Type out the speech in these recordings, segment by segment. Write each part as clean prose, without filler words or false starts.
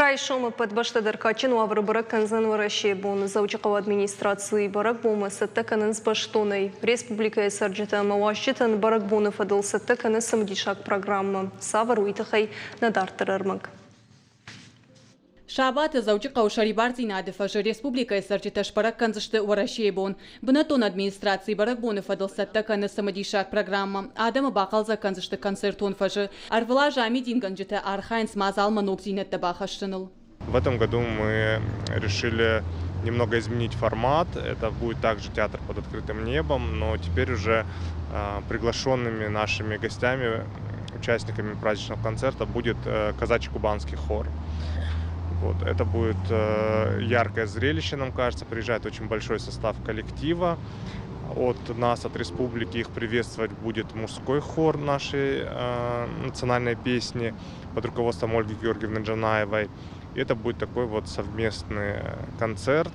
Райсом ӕппӕт бӕстӕ дӕр кадджын уавӕры бӕрӕг кӕндзӕн Уӕрӕсейы бон. Дзӕуджыхъӕуы администрацийы бӕрӕгбонмӕ цӕттӕ кӕнынц бӕстонӕй. Республикӕйы цӕрджытӕ ӕмӕ уазджытӕн бӕрӕгбоны фӕдыл цӕттӕ кӕны цымыдисаг программӕ. Цавӕр, уый тыххӕй нӕ дарддӕр ӕрмӕг. Сабаты Дзӕуджыхъӕуы Сӕрибардзинады фӕзы республикӕйы цӕрджытӕ сбӕрӕг кӕндзысты Уӕрӕсейы бон. Бынӕттон администраци бӕрӕгбоны фӕдыл цӕттӕ кӕны цымыдисаг программӕ. Адӕмы бахъӕлдзӕг кӕндзысты концертон фӕзы. Ӕрвылаз амидингӕнджытӕ архайынц мадзалмӕ ногдзинӕдтӕ бахӕссыныл. В этом году мы решили немного изменить формат. Это будет также театр под открытым небом, но теперь уже приглашенными нашими гостями, участниками праздничного концерта будет казачий кубанский хор. Вот. Это будет яркое зрелище, нам кажется. Приезжает очень большой состав коллектива. От нас, от республики, их приветствовать будет мужской хор нашей национальной песни под руководством Ольги Георгиевны Джанаевой. И это будет такой вот совместный концерт.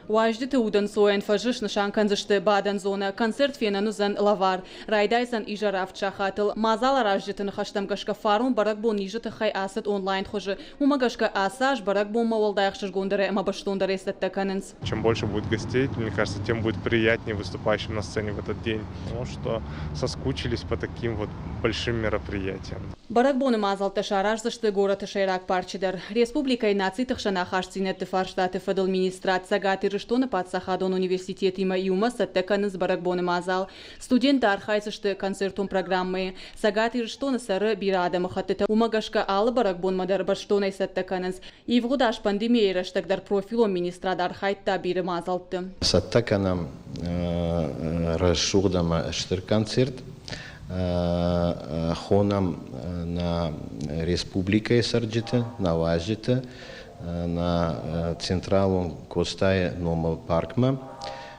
Уазджыты удӕнцойӕн фӕзы снысан кӕндзысты бадӕн зонӕ. Концерт фенӕн уыдзӕн лӕвар. Райдайдзӕн изӕры авд сахатыл. Мадзаларазджыты ныхӕстӕм гӕсгӕ фарон бӕрӕгбон низы тыххӕй ацыд онлайн хуызы. Уымӕ гӕсгӕ ацы аз бӕрӕгбонмӕ уӕлдай ӕхсызгондӕрӕй ӕмӕ бӕстондӕрӕй цӕттӕ кӕнынц. Чем больше будет гостей, мне кажется, тем будет приятнее выступающим на сцене в этот день. Потому что соскучились по таким вот большим мероприятиям. Бӕрӕгбоны мадзӕлттӕ сараздзысты горӕты сӕйраг парчы дӕр. Республикӕйы нациты хсӕн ахастдзинӕдты фарстаты фӕдыл министрад Цӕгат Ирыстоны паддзахадон университетимӕ иумӕ цӕттӕ кӕнынц бӕрӕгбоны мадзал. Студенттӕ архайдзысты концертон программӕйы. Цӕгат Ирыстоны цӕры бирӕ адӕмыхӕттытӕ, уымӕ гӕсгӕ алы бӕрӕгбонмӕ дӕр бӕстонӕй цӕттӕ кӕнынц. Ивгъуыд аз пандемийӕйы рӕстӕг дӕр профилон министрад архайдта бирӕ мадзӕлтты. Цӕттӕ кӕнӕм рӕсугъд ӕмӕ стыр концерт. Хонӕм нӕ республикӕйы цӕрджыты, нӕ уазджыты, нӕ централон Костайы номыл паркмӕ.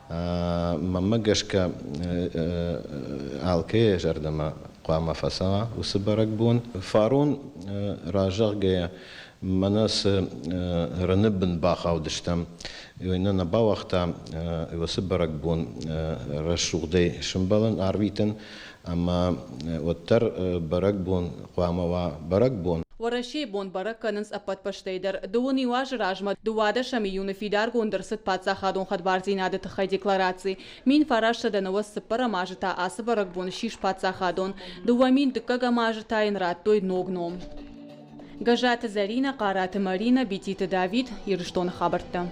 Мӕнмӕ гӕсгӕ алкӕйы зӕрдӕмӕ хъуамӕ фӕцӕуа уыцы бӕрӕгбон. Фарон разӕгъгӕйӕ мӕнӕ цы рыны бын бахаудыстӕм, уый нӕ нӕ бауагъта уыцы бӕрӕгбон рӕсугъдӕй сымбӕлын, арвитын ӕмӕ уӕддӕр бӕрӕгбон хъуамӕ уа бӕрӕгбон. Уӕрӕсейы бон бӕрӕг кӕнынц ӕппӕт бӕстӕй дӕр. Дыууын иу азы размӕ 12 июны фидаргонд ӕрцыд паддзахадон хӕдбардзинады тыххӕй деклараци. 1994 азы та ацы бӕрӕгбон ссис паддзахадон. 2002 азы та йын радтой ног ном. Гӕззаты Зӕринӕ, Хъараты Маринӕ, Бититы Давид, Ирыстоны хабӕрттӕ.